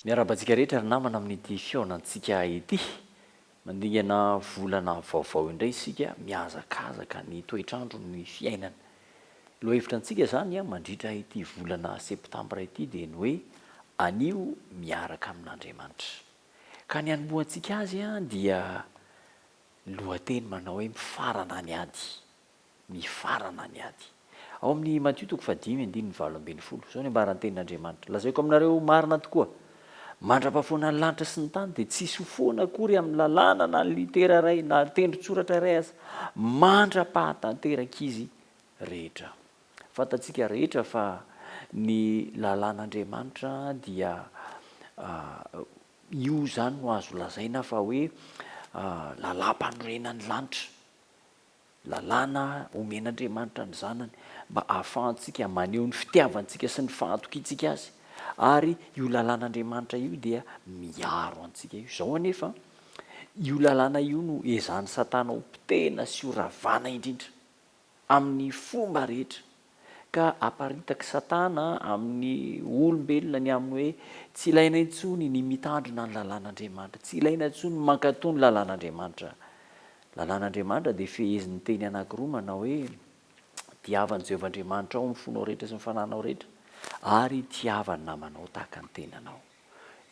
Miarahaba antsika rehetra ry namana amin'ity fihaonantsika ity. Mandingana volana vaovao indray isika, mihazakazaka ny toetr'andro ny fiainana. Lohahevitra antsika izany mandritra ity volana septambra ity dia ny hoe anio miaraka amin'Andriamanitra. Ka ny hanombohantsika azy dia lohateny manao hoe mifarana ny ady. Mifarana ny ady. Ao amin'ny Matio toko fahadimy andininy 18, izao no ambaran'ny Tenin'Andriamanitra, Lazaiko aminareo marina tokoa, mandra-pahafoana ny lanitra sy ny tany dia tsy hisy ho foana akory amin'ny lalàna na ny litera iray na tendron-tsoratra iray aza, mandra-pahatanterak'izy rehetra. Fantatsika rehetra fa ny lalàn'Andriamanitra dia io izany no azo lazaina fa hoe lalàm-panorenan'ny lanitra. Lalàna omen'Andriamanitra ny zanany mba hahafahantsika maneho ny fitiavantsika sy ny fahatokiantsika azy. Ary io lalàn'Andriamanitra io dia miaro antsika io. Izao anefa, io lalàna io no ezahan'i Satana ho potehina sy ho ravana indrindra, amin'ny fomba rehetra. Ka aparitak'i Satana amin'ny olombelona ny amin'ny hoe tsy ilaina intsony ny mitandrina ny lalàn'Andriamanitra, tsy ilaina intsony ny mankatò ny lalàn'Andriamanitra. Lalàn'Andriamanitra dia fehezin'ny teny anankiroa manao hoe, Tiava an'i Jehovah Andriamanitrao amin'ny fonao rehetra sy ny fanahinao rehetra, ary tiava ny namanao tahaka ny tenanao.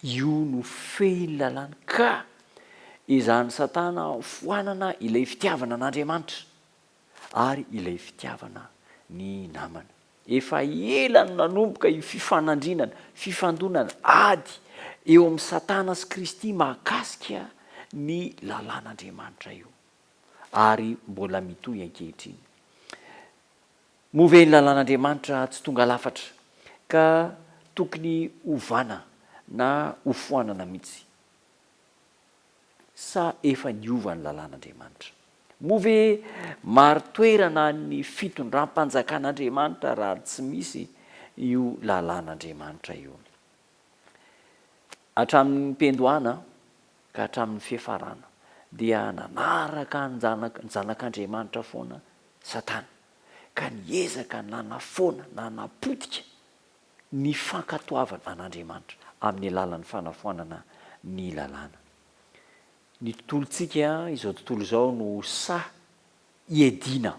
Io no fehin'ny lalàna, ka ezahan'i Satana foanana ilay fitiavana an'Andriamanitra ary ilay fitiavana ny namana. Efa ela no nanomboka io fifanandrinana, fifandonana, ady eo amin'i Satana sy Kristy mahakasika ny lalàn'Andriamanitra io, ary mbola mitohy ankehitriny. Moa ve ny lalàn'Andriamanitra tsy tonga lafatra ka tokony hovana na hofoanana mihitsy? Sa efa niova ny lalàn'Andriamanitra? Moa ve marin-toerana ny fitondram-panjakan'Andriamanitra raha tsy misy io lalàn'Andriamanitra io? Hatramin'ny mpiandohana ka hatramin'ny fiafarana dia nanaraka ny Zanak'Andriamanitra foana Satana, ka niezaka nanafoana, nanapotika ny fankatoavana an'Andriamanitra amin'ny alalan'ny fanafoanana ny lalàna. Ny tontolontsika izao tontolo izao no saha iadiana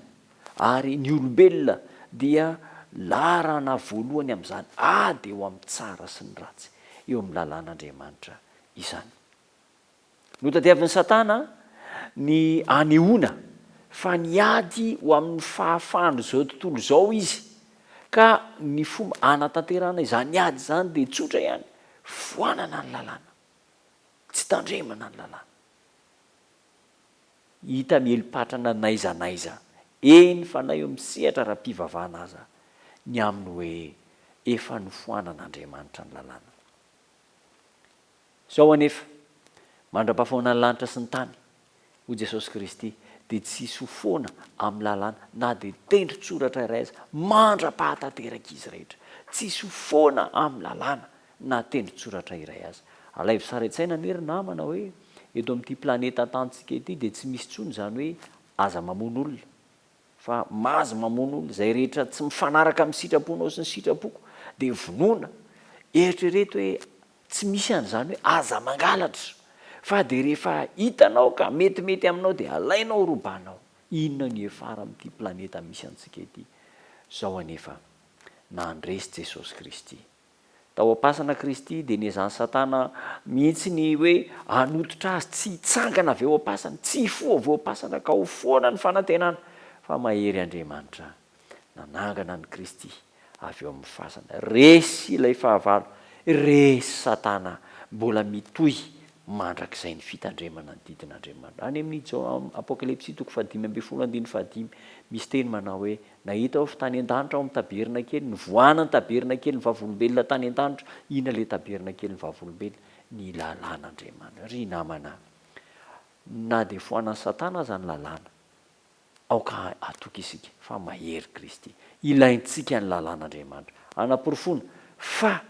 ary ny olombelona dia laharana voalohany amin'izany ady eo amin'ny tsara sy ny ratsy eo amin'ny lalàn'Andriamanitra izany. Notadiavin'i Satana ny hanehoana fa niady ho amin'ny fahafahan'izao tontolo izao izy, ka ny fomba hanatanterahana izany ady izany dia tsotra ihany, foanana ny lalàna, tsy tandremana ny lalàna. Hita mieli-patrana n'aiza n'aiza, eny fa na eo amin'ny sehatra ara-pivavahana aza, ny amin'ny hoe efa nofoanan'Andriamanitra ny lalàna. Izao anefa, mandra-pahafoana ny lanitra sy ny tany, hoy Jesosy Kristy, dia tsy hisy ho foana amin'ny lalàna na dia tendron-tsoratra iray aza, mandra-pahatanterak'izy rehetra. Tsy hisy ho foana amin'ny lalàna na tendron-tsoratra iray aza. Alaivo sary an-tsaina anie ry namana hoe eto amin'ity planeta tantsika ity dia tsy misy intsony izany hoe aza mamono olona, fa mazy mamono olona, izay rehetra tsy mifanaraka amin'ny sitraponao sy ny sitrapoko dia vonoina. Eritrereto hoe Tsy misy an'izany hoe aza mangalatra fa dia rehefa hitanao ka metimety aminao dia alainao robanao. Inona no hiafara amin'ity planeta misy antsika ity? Zao anefa, nandresy Jesosy Kristy. Tao am-pasana Kristy dia niezahan'i Satana mihitsy ny hoe hanototra azy tsy hitsangana avy eo am-pasana, tsy hifoha avy eo am-pasana ka ho foana ny fanantenana fa mahery Andriamanitra. Nanangana an'i Kristy avy eo amin'ny fasana. Resy ilay fahavalo, resy Satana, mbola mitohy mandrakizay ny fitandremana ny didin'Andriamanitra. Any amin'ny Jao Apokalypsy toko fahadimy ambin'ny folo andininy fahadimy, misy teny manao hoe, Nahita aho fa tany an-danitra ao amin'ny tabernakely, nivoahana ny tabernakelin'ny vavolombelona tany an-danitra. Inona ilay tabernakelin'ny vavolombelona? Ny lalàn'Andriamanitra. Ry namana, na dia foanan'i Satana aza ny lalàna, Aoka hatoky isika fa mahery Kristy. Ilaintsika ny lalàn'Andriamanitra hanaporofoana fa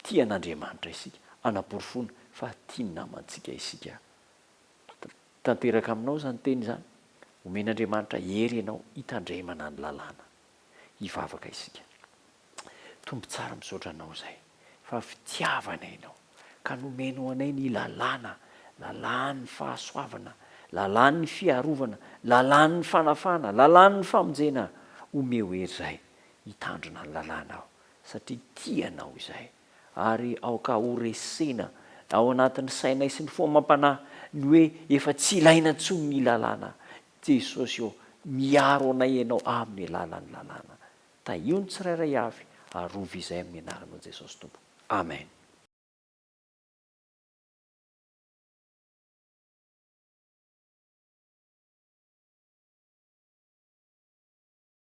tia an'Andriamanitra isika, hanaporofoana fa tia ny namantsika isika. Tanteraka aminao izany teny izany. Omen'Andriamanitra hery ianao hitandremana ny lalàna. Hivavaka isika. Tompo tsara misaotra anao izay. fa fitiavana Ianao, ka nomenao anay ny lalàna, lalàn'ny fahasoavana, lalàn'ny fiarovana, lalàn'ny fanafahana, lalàn'ny famonjena, omeo hery izahay hitandrina ny lalànao, satria tia Anao izahay, ary aoka horesena ao anatin'ny sainay sy ny fo amam-panahy ny hoe efa tsy ilaina intsony ny lalàna, Jesosy ô, miaro anay Ianao amin'ny alalan'ny lalàna. Tahio ny tsirairay avy, arovy izay amin'ny anaranao Jesosy Tompo. Amen.